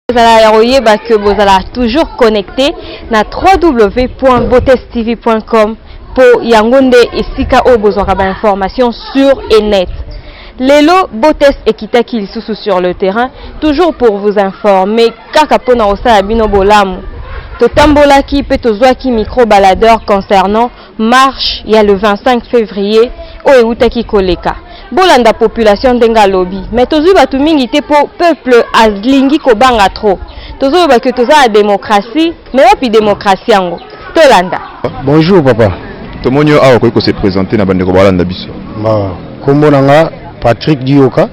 Ezala ya koyeba que bozala toujours connecté na www.botestv.com mpo yango nde esika oyo bozwaka ba information sur et net. Lelo Botes ekitaki lisusu sur le terrain toujours pour vous informer, kaka mpona kosala bino bolamu. Totambolaki mpe tozwaki micro baladeur concernant marche ya le 25 février oyo eutaki koleka. Bolanda population ndenge alobi, mais tozwi bato mingi te mpo peuple alingi kobanga trop. Tozoloba ke toza na démocratie, mais wapi démocratie yango? Tolanda. Bonjour papa. Tomoni yo awa, okoki kose présenter na bandeko balanda biso? Ba kombo na nga Patrick Dioka,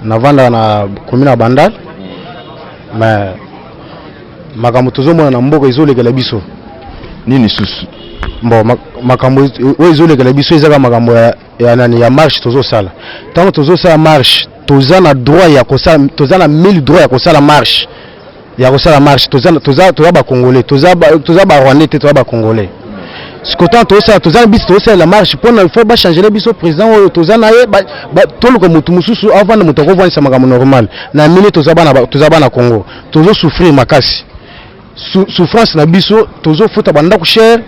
navandaka na commune ya Bandal, mais makambo tozomona na mboka ezolekela biso. Nini susu? Bon, makambo oyo ezolekela biso ezaka makambo ya nani, ya marche tozosala. Ntango tozosala marche, toza na droit ya kosala, toza na mille droit ya kosala marche, ya kosala marche. Toza bacongolais, toza barwandais te, toza bacongolais. Sikoyo ntango tozosala, toza na biso, tozosalela marche mpona faut bachanger biso président oyo toza na ye, toluka motu mosusu avanda, moto akovandisa makambo normal. Na mini toza bana Congo, tozosouffrir makasi. Souffrance na biso, tozofuta bandako cher,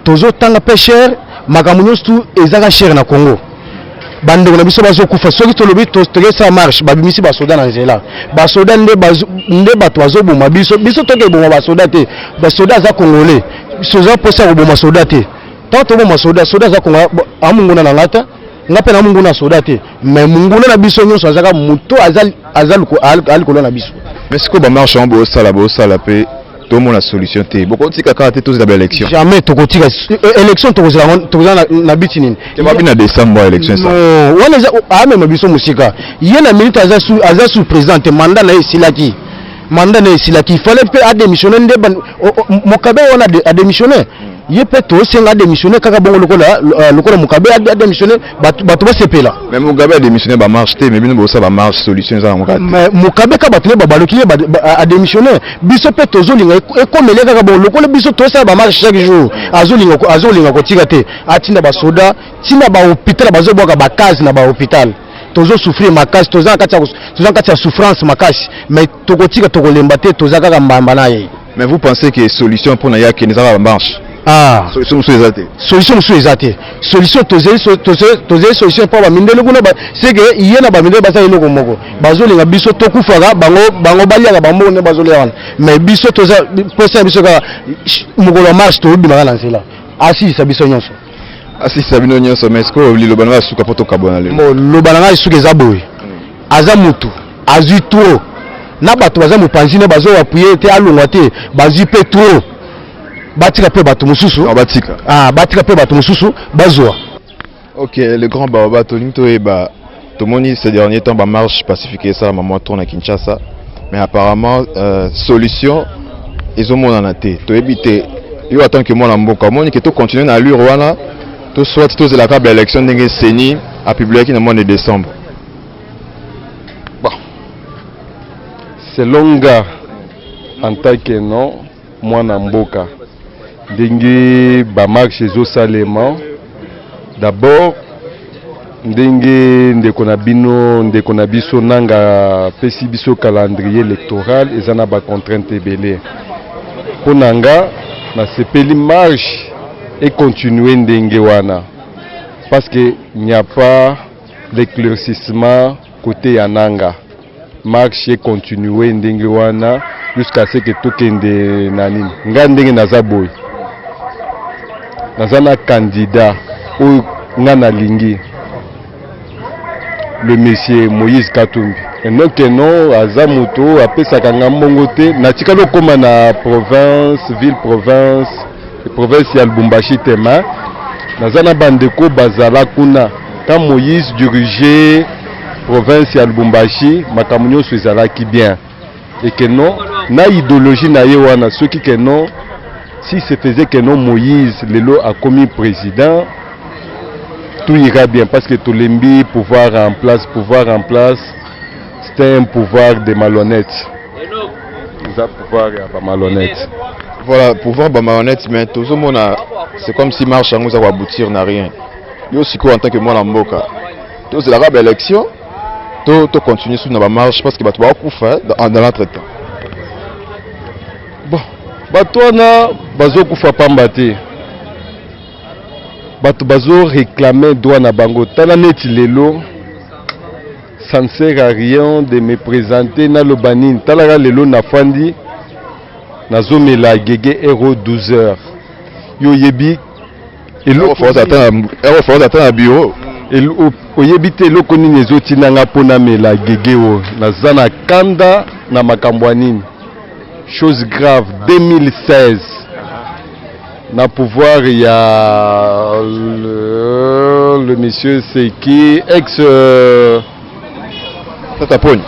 tozotanga mpe cher, makambo nyonso tu ezaka cher na Congo. Bandeko na biso bazokufa. Soki tolobi tokesala marche, babimisi basoda na nzela. Basoda nde bato bazoboma biso. Biso tokeboma basoda te, basoda aza congolais. Soza mposa ya koboma soda te. Ntango toboma soda, soda aza kongo, amunguna na nga te, nga mpe na munguna soda te, mais munguna na biso nyonso azaka moto aza likolo na biso. Mais sikoyo bamarche yango bosala mpe tomona solution te, bokotika kaka te, tozela baélection? Jamais tokotika. Élection tokozela na biti nini? Te, babi na décembre élection esa. Non, wana eza amema biso mosika. Ye na minute aza sous président te, mandat na ye esilaki, mandat na ye esilaki. Il fallait mpe adémissionne nde Mugabe wana adémissionne. Ye mpe tosenga adémissionne kaka bongo lokola Mugabe adémissionne, bato basepela. Mais Mugabe adémissionne, bamarche te, mais bino bosala bamarche, solution eza yango kaka te. Mais Mugabe ka bato nde babaloki ye, adémissionne. Biso mpe tozolinga ekomele kaka bongo lokola biso tosala bamarche chaque jour. Azolinga kotika te, atinda basoda ntina bahôpital, bazobwaka bakazi na bahôpital. Tozosouffrir makasi, toza na kati ya souffrance makasi, mais tokotika, tokolemba te, toza kaka mbamba na ye. Mais vous pensez que solution mpona ye akende ezaka bamarche? Ah. Solution mosusu eza te? Solution mosusu eza te. Solution tozeli solution mpo bamindele kuna, seke ye na bamindele baza eloko moko. Bazolinga biso tokufaka, bango baliaka bambongo nde bazolia wana. Mais biso toza posa ya biso kaka mokolo ya marche, tobimaka na nzela, asilisa biso nyonso. Asilisa bino nyonso. Mais sikoyo liloba na basuka mpo tokabwana lelo? Bon, loba na ngai suka eza boye: aza motu azwi trop na bato baza mopanzi nde bazoappuyer te, alongwa te, bazwi mpe trop, batika mpe bato mosusu. Non, batika. Ah, batika mpe bato mosusu bazwa. Ok, le grand baoba, tolingi toyeba, tomoni ces derniers temps bamarche pacifique esalama mwa tour na Kinshasa, mais apparemment solution ezomonana te. Toyebi te, yo en tant que mwana mboka, omoni ke tocontinue na allure wana to soit tozelaka baélection ndenge CENI apubliaki na mois de décembre? Bon, selon nga en tant que non mwana mboka, ndenge bamarche ezosalema, d'abord ndenge ndeko na bino, ndeko na biso Nanga apesi biso calendrier électoral, eza na bacontrainte ebele. Mpo na nga, nasepeli marche econtinue ndenge wana, parce que n'y a pas l'éclaircissement côté ya Nanga. Marche econtinue ndenge wana jusqu'à ce que tokende na nini. Nga ndenge naza boye, naza na candidat oyo nga nalingi, le monsieur Moïse Katumbi. Enoke no aza moto apesaka nga mbongo te. Natikali okóma na province, ville province, province ya Lubumbashi te, ma naza na bandeko bazala kuna. Quand Moïse dirige province ya Lubumbashi, makambo nyonso ezalaki bien. Et que non, na idéologie na ye wana, soki que non, si se faisait que non, Moïse lelo akomi président, tout ira bien, parce que tolembi pouvoir en place. Pouvoir en place, c'est un pouvoir de malhonnête, eza pouvoir ya bamalhonnête. Voilà, pouvoir bamalhonnête, mais tozomona c'est comme si marche yango eza koaboutir na rien. Yo sikoyo en tant que mwana mboka, tozelaka baélection? To to continuer sur na ba marche parce que bato bakufa dans l'entretemps. Bon, bato wana bazokufa pamba te. Bato bazo réclamer droit na bango. Tala neti lelo ça ne sert à rien de me présenter naloba nini. Talaka lelo nafandi nazomela gege euro 12 heures. Yo oyebi eloko ata na bureau oyebi te eloko nini ezotinda nga mpo namela gege oyo. Naza na kanda na makambo ya nini. Chose grave, 2016 na pouvoir ya le monsieur c'est qui ex Tata Pony.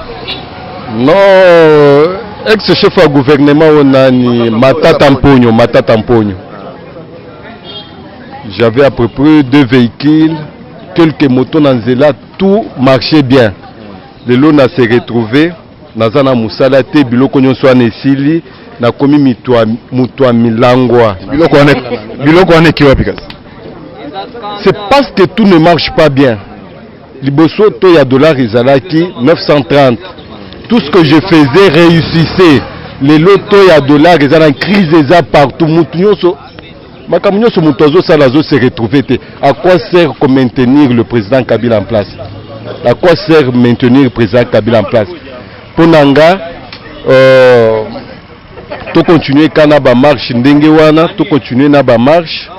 Non, ex chef ya gouvernement oyo nani, Matata Mponyo. Matata Mponyo, j'avais à peu près deux véhicules, quelques motos na nzela, tout marchait bien. Lelo na se retrouvé naza na mosala te, biloko nyonso wana esili, nakomi moto ya milangwa. Biloko wana eki wapi kasi? C'est parce que tout ne marche pas bien. Liboso taux ya dollar ezalaki 930, tout ce que je faisais réussissait. Lelo taux ya dollar eza na crise, eza partout, mutu nyonso, makambo nyonso moto azosala azose retrouver te. À quoi sert ko maintenir le président Kabila en place? À quoi sert maintenir président Kabila en place? Mpo na nga, tocontinue ka na bamarche ndenge wana, tocontinue na bamarche.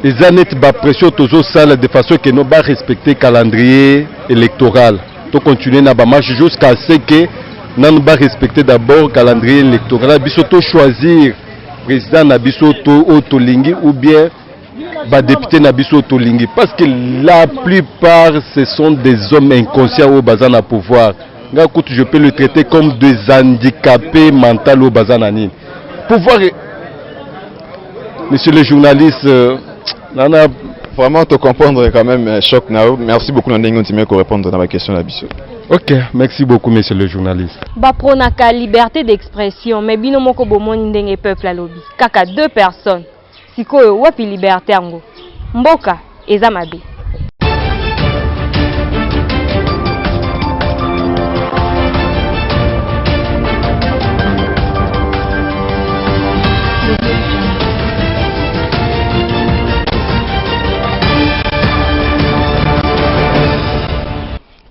Eza neti bapression tozosala de façon que no barespecte calendrier électoral. Tocontinue na bamarche jusqu'à ce que nanu barespecte d'abord calendrier électoral, biso tochoisir président na biso to oyo tolingi ou bien badéputé na biso oyo tolingi, parce que la plupart, ce sont des hommes inconscients oyo baza na pouvoir. Nga kutu je peux le traiter comme des handicapés mental oyo baza na nini, pouvoir. Monsieur le journaliste, nana. Vraiment te comprendre quand même, choc na yo. Merci beaucoup na ndenge ondimi korépondre na baquestion na biso. Ok, merci beaucoup, monsieur le journaliste. Baprônaka liberté d'expression, mais bino moko bomoni ndenge peuple alobi, kaka deux personnes. Sikoyo wapi liberté yango? Mboka eza mabe.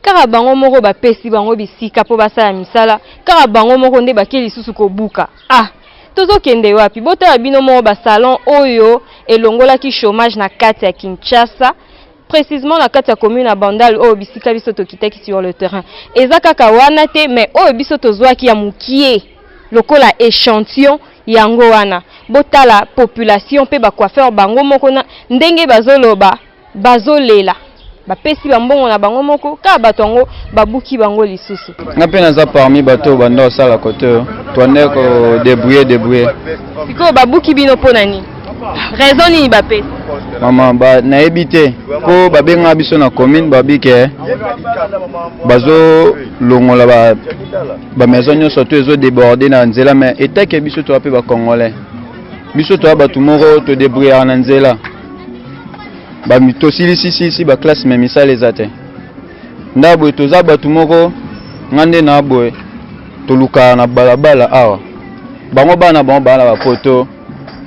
Kaka bango moko bapesi bango bisika mpo basala misala, kaka bango moko nde bake lisusu kobuka. Ah, tozokende wapi? Botala bino moko basalon oyo elongolaki chômage na kati ya Kinshasa, précisément na kati ya commune ya Bandal, oyo bisika biso tokitaki sur le terrain. Eza kaka wana te, mais oyo biso tozwaki ya mokie lokola échantillon yango wana. Botala population mpe bacoiffeur bango moko na ndenge bazoloba, bazolela, bapesi bambongo na bango moko, kaka bato yango babuki bango lisusu. Nga mpe naza parmi bato oyo banda kosala kote oyo, twande kodébrouiller débrouiller. Sikoyo babuki bino mpo na nini? Raison nini bapesi? Mama ba, nayebi te mpo babengaka biso na commune, babi ke bazolongola ba bamaison nyonso to ezodéborde na nzela. Mais etake biso toya mpe bacongolais, biso toya bato moko todébrouillaka na nzela. Tosilisi baclasse, mais misala eza te. Nda boye toza bato moko, nga nde na boye tolukaka na balabala awa. Bango bana bango baa na bapoto,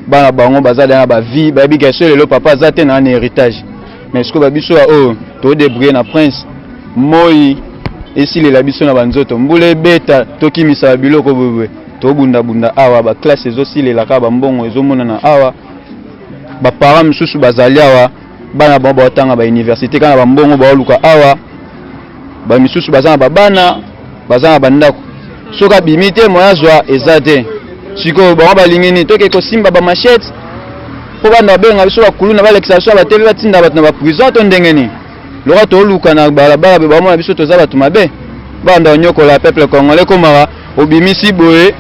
bana bango baza na bavie, bayebi ke so lelo papa aza te na na héritage. Mais sikoyo babiso ya oyo todébrouille na prince, moi esilela biso na banzoto, mbula ebeta, tokimisa biloko boyeboye, tobundabunda awa, baclasse ezosilela kaka, bambongo ezomonana awa. Baparent mosusu bazali awa, bana bango baotanga bauniversité kaka na bambongo baoluka awa. Bamisusu baza na babana, baza na bandako, soki abimi te moya azwa eza te. Sikoyo bango balingi nini? Toke kosimba bamachete mpo banda babenga biso bakulu na balekisa biso na batv, batinda bato na baprison to ndenge nini? Loka toluka na balabala be, bamona biso toza bato mabe, banda onyokola peuple congolais. Komaka obimisi boye,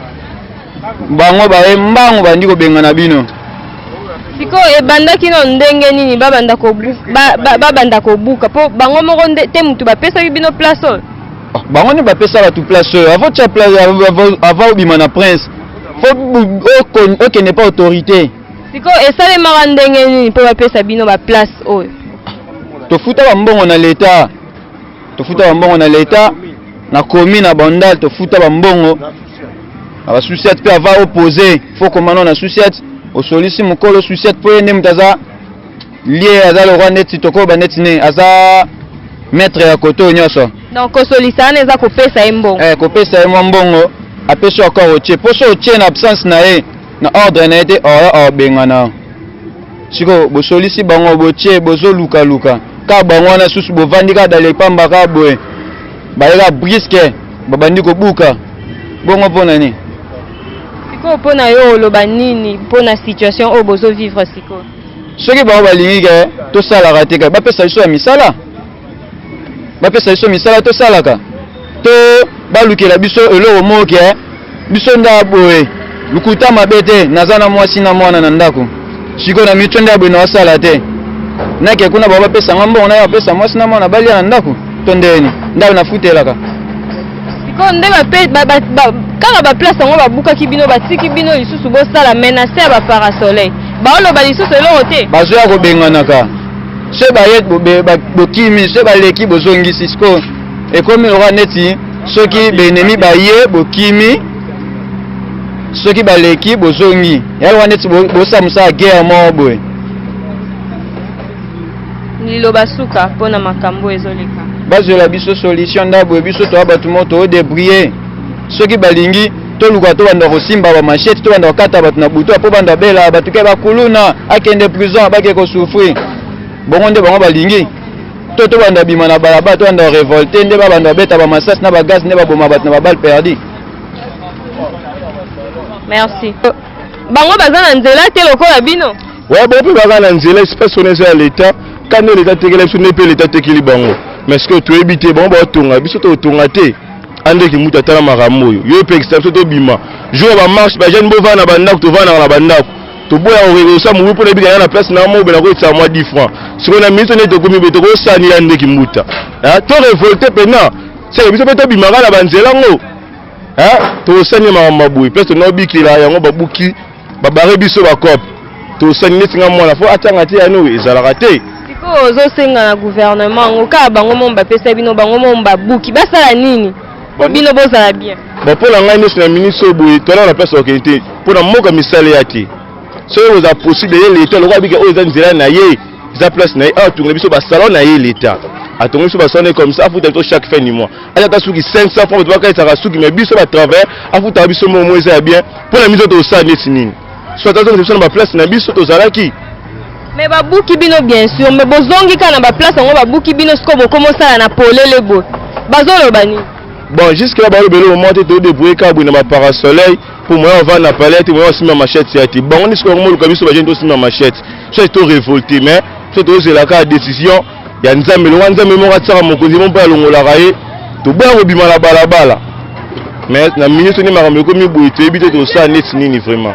bango baye mbangu, bandi kobengana bino. Sikoyo ebandaki no ndenge nini? Babanda kobuka mpo bango moko nde te mutu bapesaki bino place oyo? Bango nde bapesa bato place oyo. Avant tia place, avant obima na prince, faut okende pa autorité. Sikoyo esalemaka ndenge nini mpo bapesa bino baplace oyo? Tofuta bambongo na leta. Tofuta bambongo na leta, na commune, na Bandal, tofuta bambongo na basusiate mpe ava opose fo komano na susiate, osolisi mokolo susiate mpo ye nde moto aza lie, aza lokwa neti tokoba neti ne aza maître ya koto oyo nyonso. Donc kosolisa wana eza kopesa ye mbongo? Eh, kopesa ye mwa mbongo, apesi yo accord, otie, mpo so otie na absence na ye, na ordre na ye te, oya obengana. Sikoyo bosolisi bango, botie, bozolukaluka kaka bango wana susu, bovandi kaka dale pamba kaka boye, bayeka briske, babandi kobuka bongo mpo na nini? Sikoyo mpo na yo, oloba nini mpo na situation oyo bozovivre sikoyo? Soki bango balingi ke tosalaka te, ke bapesa biso ya misala, bapesa biso misala tosalaka, to balukela biso eloko moko ke biso nde boye. Lukuta mabe te, naza na mwasi na mwana na ndako. Sikoyo na mitio nde boye naosala te, nake kuna bao bapesa nga mbongo, naye bapesa mwasi na mwana balia na ndako to ndeni ndako nafutelaka. Sikoyo nde kaka baplace yango babukaki bino, batiki bino lisusu bosala, mais na se ya baparasoleil, baoloba lisusu eloko te? Bazoya kobenganaka, so baye bokimi, so baleki bozongisi. Sikoyo ekomi lokola neti soki baennemi baye, bokimi, soki baleki, bozongi. Ya lokola neti bosala mosala guerre moko boye. Liloba suka mpona makambo ezoleka? Bazwela biso solution nda boye. Biso toya bato moko toodébrouiller. Soki balingi toluka, tobanda kosimba bamachette, tobanda kokata bato na butu, mpo banda bela bato ke bakuluna akende prison, bake kosouffrir bongo nde bango balingi. To tobanda bima na balabala, tobanda révolte, nde babanda babeta bamasasi na bagaz, nde baboma bato na baballe perdu. Merci. Bango baza na nzela te lokola bino? Ouais, bango mpe baza na nzela. Espace wana eza ya leta. Ka nde leta atekela biso, nde mpe leta atekeli bango. Mais ce que toyebi te, bango baotonga, biso totonga te. Andeki mutu atala makambo oyo, yo epekisa biso tobima jour ya bamarche. Bajeune bovanda na bandako, tovandaka na bandako, toboya kosa mobu mpo nayebika ya na place na mo bena koyetisa mwa 10 francs. Sikoyo na minute nde tokomi boye, tokosanila ndeki mbuta to révolte mpena seke biso mpe tobimaka na banzela ngo, tokosani makambo ya boye. Place tonaobikela yango, babuki, babare biso bacope, tosani neti nga mwana fo atanga te, yani oyo ezalaka te. Sikoyo ozosenga na gouvernement yango kaka bango mo bapesa bino, bango mo babuki, basala nini po bino bozala bien? Bon, mpo na ngai nyonso na minute oyo boye, toala na place okende te mpo na mboka misala ya te. Soki oza possible, ye leta lokola bika oyo eza nzela na ye, eza place na ye awa, atongela biso basalon na ye. Leta atongi biso basalon na ye comme ça, afuta biso chaque fin du mois, aza ata suki 500 francs. Bato bakanisaka suki, mais biso batravailleur afutaka biso moko mo eza ya bien. Mpo na biso tosala neti nini? So ata azongisa biso na baplace na biso tozalaki. Mais babuki bino, bien sûr, mais bozongi kaka na baplace yango babuki bino. Sikoyo bokomosala na polele boye, bazoloba nini? Bon, jusque là baloba eloko moko te. Todébrouille kaka boye na baparasoleil po moyen ovanda na palais te, moyen osimba machette ya te. Bango nde sikoyo moluka biso bajeune tosimba machette, soit to révolte. Mais so tozela kaka décision ya Nzambe. Longa Nzambe moko atiaka mokonzi mo mpo alongolaka ye. Toboya kobima na balabala, mais na minute nde makambo ekomi boye, toyebi te tosala neti nini. Vraiment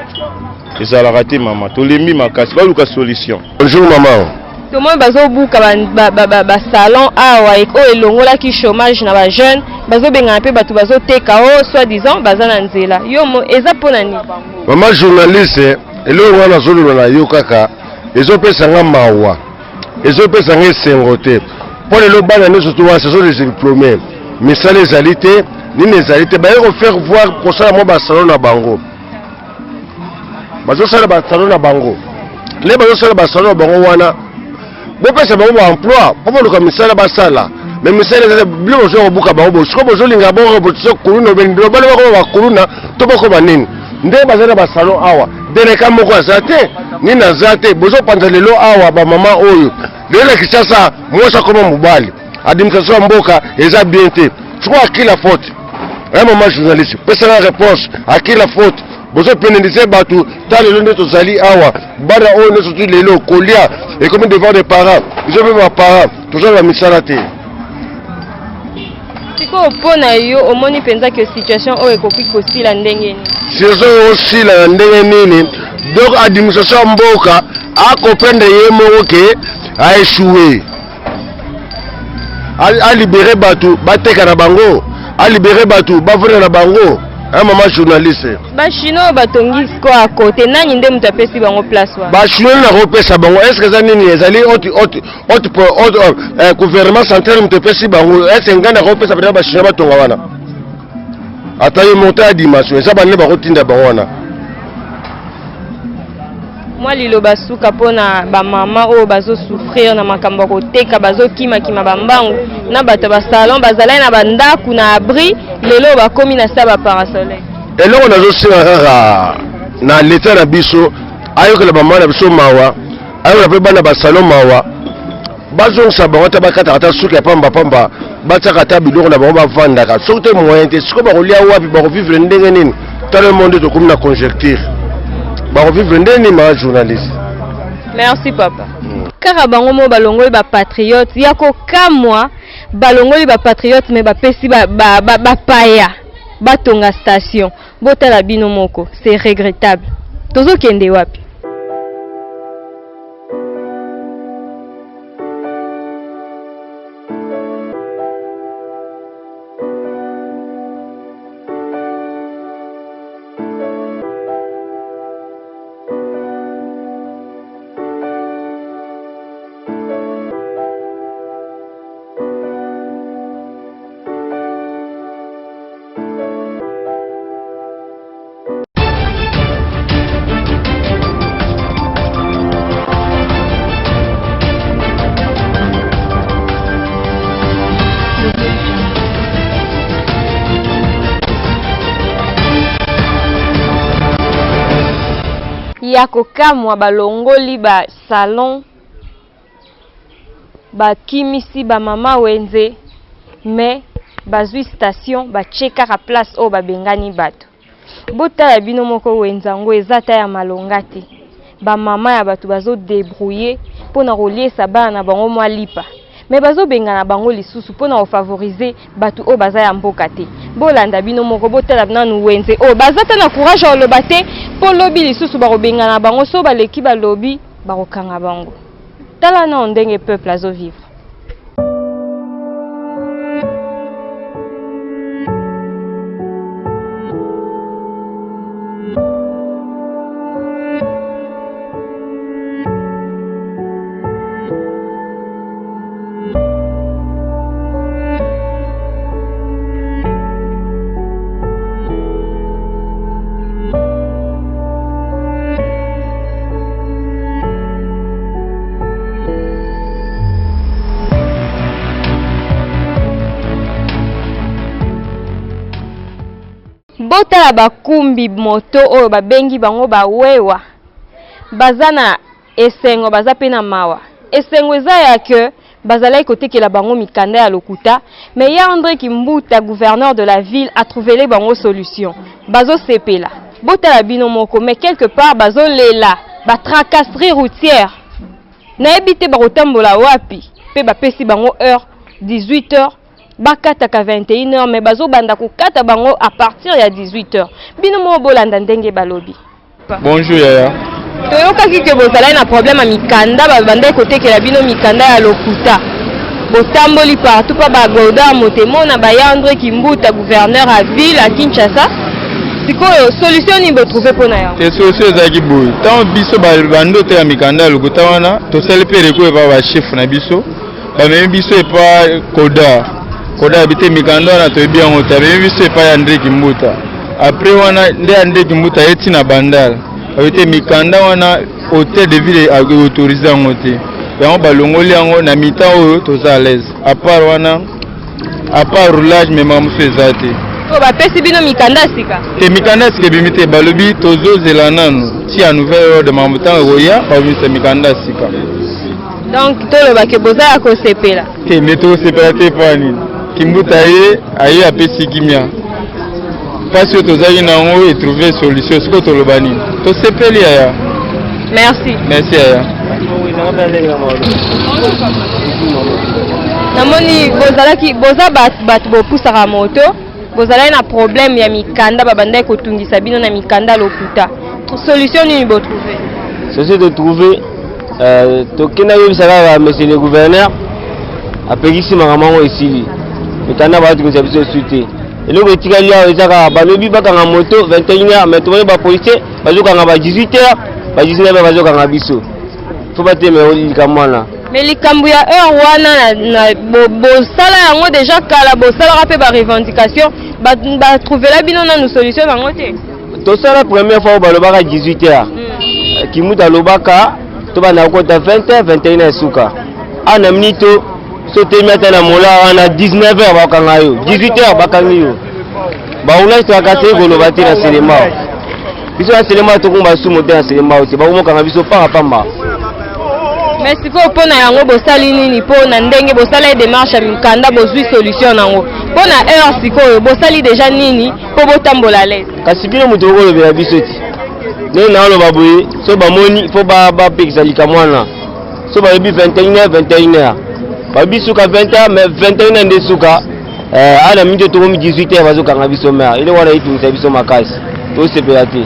ezalaka te mama, tolembi makasi, baluka solution. Bonjour maman. Tomoni bazobuka basalon awa oyo elongolaki chômage na bajeune, bazobengana mpe bato bazoteka o soi disant baza na nzela. Yo eza mpona nini? Mama journaliste, eloko wana nazoloba na yo kaka ezopesa nga mawa, ezopesa nga esengo te, mpo lelo bana nyonso to wana, ce sont des diplômés, misala ezali te, nini ezali te. Baye kofaire voir kosala mwa basalon na bango, bazosala basalon na bango nde bazosala basalon na bango wana. Bopesa bango baemploi mpo boluka misala basala, mais misala eza bino bozoya kobuka bango. Bo sikoyo bozolinga bongo kuluna, bana bakoma bakuluna to bakoma nini? Nde baza na basalon awa, deleka moko aza te, nini aza te. Bozopanza lelo awa bamama oyo. Lelo na Kinshasa mwasi akoma mobali, administration ya mboka eza bien te. Sikoyo à qui la faute, hein? Mama journaliste, pesanga réponse, à qui la faute? Bozopénaliser bato. Ta lelo nde tozali awa, bana oyo nyonso tu lelo kolia ekomi devoir des parents. Biso mpe baparent toza na misala te. Sikoyo mpo na yo, omoni mpenza ke situation oyo ekoki kosila ndenge nini? Situation oyo osila na ndenge nini? Donc administration ya mboka acomprendre ye moko ke aéchoué, alibérer bato bateka na bango, alibérer bato bavanda na bango. Hein, maman journaliste. Ba chinois batongi sikoyo à côté nani nde moto apesi bango place wana? Ba chinois nini akopesa bango? Est-ce que eza nini ezali haute haute haute haute euh, gouvernement central moto epesi bango? Est-ce que ngai nakopesa peut-être ba chinois batonga wana? Ata ye montant ya dimension eza bande bakotinda bango wana. Mwa liloba suka mpo na bamama oyo bazosouffrir na makambo ya koteka, bazokimakima bambangu na bato ya basalon, bazalaki na bandako na abri, lelo bakomi na sa baparasoleil. Eloko nazosenga kaka na leta na biso ayokela bamama na biso mawa, ayokela mpe bana basalon mawa, bazongisa bango ata bakataka ata suki ya pamba pamba, batiaka ata biloko na bango bavandaka, soki te moyen te. Sikoyo bakolia wapi? Bakovivre ndenge nini? Tala monde tokomi na conjecture, bakovivre ndenge nini? Maa journaliste. Merci papa. Kaka bango mo balongoli ba patriotes ya kokamwa, balongoli ba patriotes mais bapesi ba, ba, ba, bapaya batonga station. Botala bino moko, c'est regrettable. Tozokende wapi? Ya kokamwa balongoli ba salon bakimisi ba mama wenze mais bazwi station batie kaka place oyo babengani bato. Botala bino moko wenze yango eza ata ya malonga te. Ba mama ya bato bazo debrouiller pona koliesa bana na bango mwa lipa mais bazo bengana bango lisusu pona ko favoriser batu oyo baza ya mboka te. Bolanda bino moko botala nanu wenze oyo baza ata na courage ya koloba te po lobi lisusu bako bengana bango soki baleki balobi bako kanga bango. Tala nanu ndenge peuple azo vivre. Botala bakumbi moto oyo babengi bango bawewa baza na esengo baza pe na mawa. Esengo eza ya que bazalaki kotekela bango mikanda ya lokuta mais ya Andre Kimbuta gouverneur de la ville a trouvele bango solution. Bazo sepela. Botala bino moko mais quelque part bazo lela ba tracasserie routière. Nayebi te bakotambola wapi pe bapesi bango heure 18 heures bakataka 21 heures mais bazobanda kokata bango à partir ya 18 heures. Bino moko bolanda ndenge balobi. Bonjour yaya. Toyokaki ke bozalaki na problème ya mikanda, babandaki kotekela bino mikanda ya lokuta. Botamboli partout pa ba Godard Motemona, ba ya Andre Kimbuta, gouverneur ya ville ya Kinshasa. Sikoyo solution nini botrouve mpo na yango? Te solution ezalaki boye, ntango biso bandi oteka mikanda ya lokuta wana, tosali mpe recours epa ba chef na biso, bamemi biso epa Godard. Godard abi te mikanda wana toyebi yango te, amemi biso epa ya Andre Kimbuta. Après wana nde Andre Kimbuta aye ti na Bandal, abi te mikanda wana hotel de ville autorise yango te, yango balongoli yango na mi-temps oyo toza à l'aise. À part wana, à part roulage, mais makambo mosusu eza te. Oh, bapesi bino mikanda ya sika? Te, mikanda ya sika ebimi te, balobi tozozela nanu ti ya nouvel ordre, makambo ntango ekoya babimisa mikanda ya sika. Donc toloba ke boza ya kosepela? Te, mais tokosepela te mpo ya nini? Kimbuta ye aye apesi kimia, mpasi oyo tozalaki na yango etrouve solution, sikoyo toloba nini? Tosepeli yaya. Merci. Merci yaya. Namoni bozalaki boza bato bopusaka moto, bozalaki na problème ya mikanda, babandaki kotungisa bino na mikanda lokuta. Solution nini botrouve? Solution totrouve, tokenda koyebisa kaka monsieur le gouverneur, apekisi makambo yango esili, mikanda batumisa biso esu te. Eloko etikali awa eza kaka balobi bakanga moto 21 heures, mais tomoni ba policier bazokanga ba 18 heures, ba 19 heures bazokanga biso. Faut batelemela likambo wana. Mais likambo ya heure wana na, na bosala bo yango deja kala, bosalaka mpe ba revendication, batrouvela ba bino nanu solution nango te. Tosala première fois oyo balobaka 18 heures, Kimuta alobaka tobanda kokota 20 heures, 21 heures suka. Awa na minute so otemi ata na mola wana 19 heures bakanga yo, 18 heures bakangi yo. Baroulage toyaka koloba te na Selembao. Biso na Selembao tokumba sumu te na Selembao te, bakomokanga biso pamba pamba. Mais sikoyo mpo na yango bosali nini? Mpo na ndenge bosala démarche ya mikanda, bozwi solution nango mpo na heure, sikoyo bosali deja nini mpo botambola l'aise? Kasi bino moto bokolobela biso ti ndenge naoloba boye, so bamoni fo bapekisa likambo wana. So balobi 21 heures, 21 heures balobi suka 20 heures, mais 21 heures nde suka. Awa na mingi tokomi 18 heures bazokanga biso mare. Eloko wana etungisa biso makasi, tosepela te.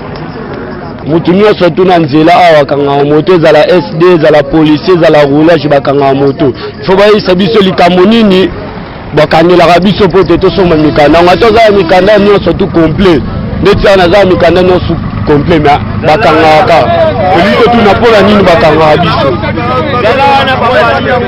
Motu nyonso tuna nzela awa akangaka moto, ezala SD, ezala policier, ezala roulage, bakangaka moto. Ifo bayebisa biso likambo nini bakangelaka biso mpo te tosomba mikanda yango. Ata oza ya mikanda nyonso tout complet, ndeti awa naza ya mikanda nyonso complet, mais bakangaka. Tolingi totuna mpo na nini bakangaka biso.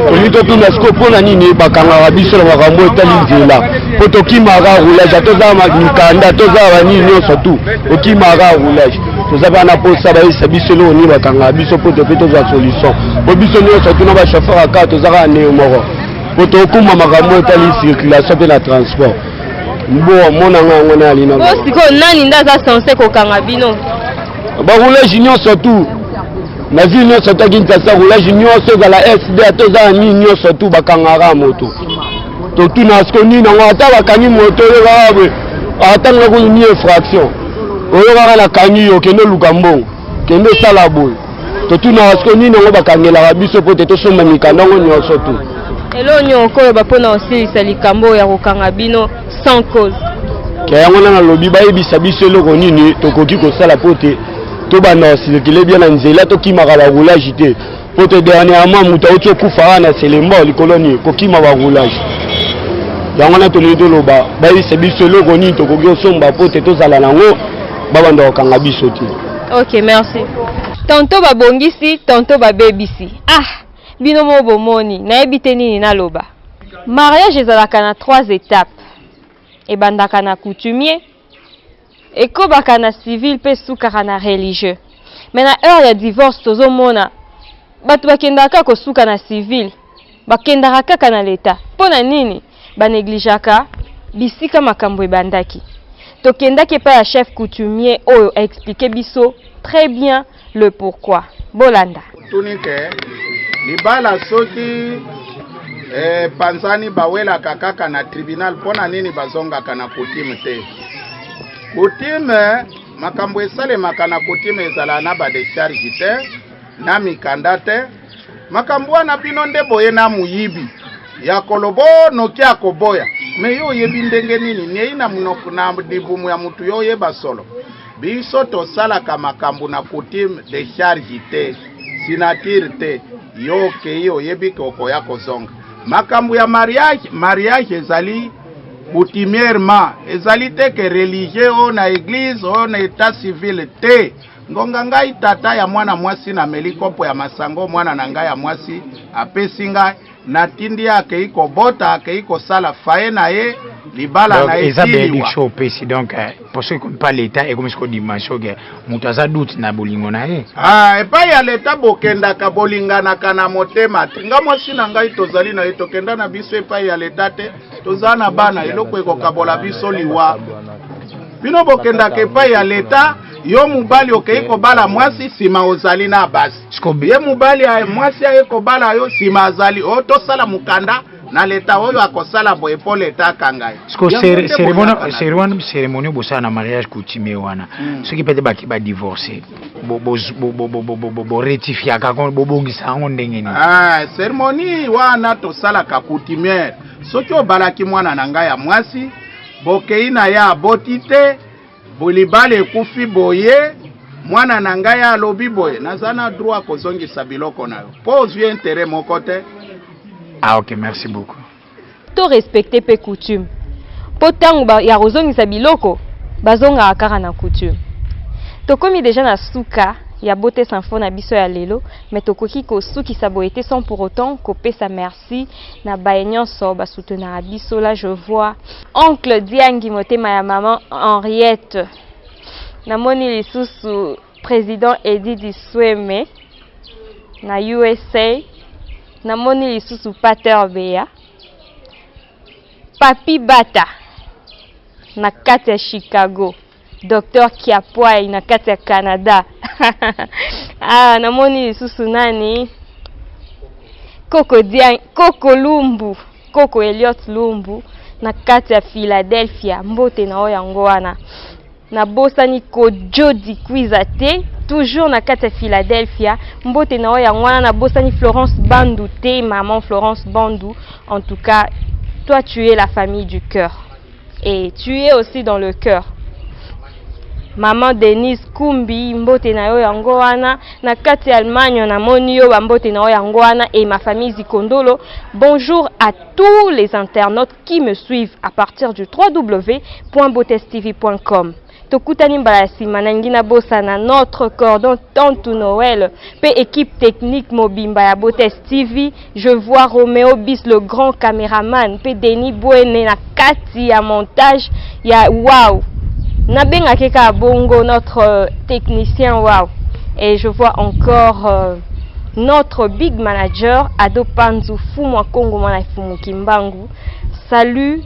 Tolingi totuna sikoyo mpo na nini bakangaka biso na makambo etali nzela, mpo tokimaka roulage. Ata oza mikanda, toza banini nyonso tu, okimaka roulage. Toza bana mposa bayebisa biso eloko nini bakangaka biso, mpo tope tozwa solution, mpo biso nyonso tuna bachauffeur aka toza kaka ndenge moko, mpo tokuma makambo etali circulation mpe na transport. Mbo omonanga yango na alina. Po sikoyo nani nde aza censé kokanga bino? Baroulage nyonso tu na ville nyonso ta Kinshasa, roulage nyonso, ezala SD, ata eza na nini, nyonso tu bakangaka moto. Totuna siko nini yango. Ata bakangi moto, oyo kaka boye, atanga kutu ni infraction, oyo kaka nakangi yo, kende oluka mbongo, kende osala boye. Totunaka siko nini yango bakangelaka biso, mpo te tosomba mikanda yango nyonso tu. Eloko nini okoloba mpona kosilisa likambo oyo ya kokanga bino sans cause? Ke yango wana nalobi, bayebisa biso eloko nini tokoki kosala mpo te tobanda kocirculer bien na nzela, tokimaka baroulage te, mpo te dernièrement moto auti okufa kaka na Selembao likolo nini? Kokima baroulage. Yango wana tolingi toloba, bayebisa biso eloko nini tokoki kosomba mpo te tozala nango, babanda kokanga biso te. Ok, merci. Tantôt babongisi, tantôt babebisi. Ah, bino mo bomoni, nayebi te nini naloba. Mariage ezalaka na trois étapes: ebandaka na coutumier, ekobaka na civil, mpe esukaka na religieux. Mais na heure ya divorce, tozomona bato bakendaka kaka kosuka na civil, bakendaka kaka na leta. Mpo na nini banégligeaka bisika makambo ebandaki? Tokendaki epai ya chef coutumier oyo aexpliquer biso très bien le pourquoi. Bolanda. Tuni ke libala soki epanzani, bawelaka kaka na tribunal, mpo na nini bazongaka na coutume te? Coutume, makambo esalemaka na coutume ezala na badécharge te, na mikanda te. Makambo wana bino nde boye na moyibi ya koloba o noki akoboya. Me yo oyebi ndenge nini niei na monoko na libumu ya mutu, yo oyeba solo. Biso tosalaka makambo na coutume, décharge te, signature te. Yo okei, oyebi ke okoya kozonga. Makambo ya mariage, mariage ezali coutumièrement, ezali te ke religieux oyo na église, oyo na état civil te. Ngonga ngai tata ya mwana mwasi nameli kopo ya masango, mwana na ngai ya mwasi apesi ngai, natindi ye akei kobota, akei kosala faye na ye, libala na ye. Eza bénédiction opesi. Donc parce que pas l'état ekomi siko dimension ke moto aza doute na bolingo na ye. Ah, epai ya leta bokendaka, bolinganaka na motema te. Nga mwasi na ngai tozali na ye, tokenda na biso epai ya leta te. Toza na bana, eloko ekokabola biso liwa. Bino bokendaka epai ya leta, yo mobali okei kobala mwasi, nsima ozali na basi. Ye mobali, mwasi aye kobala yo, nsima azali oyo tosala mokanda na leta, oyo akosala boye mpo leta akanga ye. Cérémonie bosala na mariage coutumier wana, soki peut-être baki badivorce, borectifiaka, bobongisa yango ndenge nini? Cérémonie wana tosalaka coutumière, soki obalaki mwana na ngai ya mwasi, bokei na ye, aboti te, libala ekufi boye, mwana na ngai alobi boye: naza na droit kozongisa biloko na yo, mpo ozwi intérêt moko te. Ah ok, merci beaucoup. To respecter mpe coutume. Mpo ntango ya kozongisa biloko, bazongaka kaka na coutume. Tokomi deja na suka ya Beauté Sans Faux na biso ya lelo, mais tokoki kosukisa boye te sans pour autant kopesa merci na baye nyonso basoutenaka biso. Là je vois oncle Diangi motema ya maman Henriette, namoni lisusu président Eddy Disweme na USA, namoni lisusu Pater Bea, Papi Bata na kati ya Chicago, Docteur Kiapwai na kati ya Canada. Ah, namoni lisusu nani, Koko Dian, Koko Lumbu, Koko Eliot Lumbu na kati ya Philadelphia. Mbote na oyo yango wana. Nabosani Kojodi Kwiza te, toujours na kati ya Philadelphia. Mbote na oyo yango wana. Nabosani Florence Bandu te, maman Florence Bandu. En tout cas, toi tu es la famille du cœur et tu es aussi dans le cœur. Maman Denise Kumbi, mbote na yo yango wana. Na kati ya Allemagne, namoni yo, bambote na yo yango wana. Et ma famille Zikondolo, bonjour à tous les internautes qui me suivent à partir du www.botestv.com. Tokutani mbala ya nsima. Nalingi nabosana notre cordon Tantu Noël mpe équipe technique mobimba ya Botes TV. Je vois Roméo Bis, le grand caméraman, mpe Denis Bwene na kati ya montage ya wow, nabengaki kaka bongo, notre technicien wow. Et je vois encore notre big manager Ado Panzu Fumwa Kongo, mwana Fumu Kimbangu. Salut.